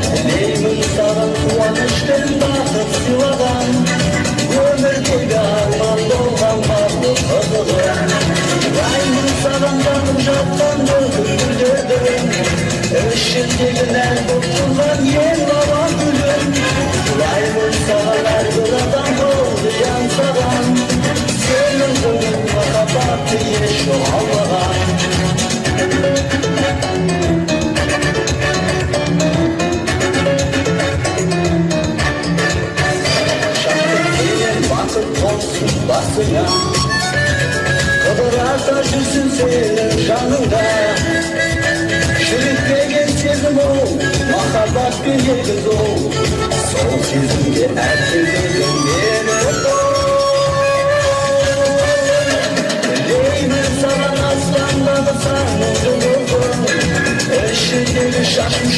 Тілеймін саған қуаныш пен бақыт сыйлаған, өмірдегі арман болған барлық қызығын. Сыйлаймын саған бағып жатқан бүтін гүлдердің ішіндегі нәр боп тұрған ең лауан гүлін. Сыйлаймын саған әрбір адам қылды аңсаған, сенің көңіл махаббаты еш жоғалмаған. Бақыт болсын басыңа, қыдыр ата жүрсін сенің жаныңда. Жүректеген сезім ол, махаббатпен егіз ол, сол сезімге әкелген мені қой. Тілеймін саған аспандағы сан мың жұлдыздың ішіндегі шашым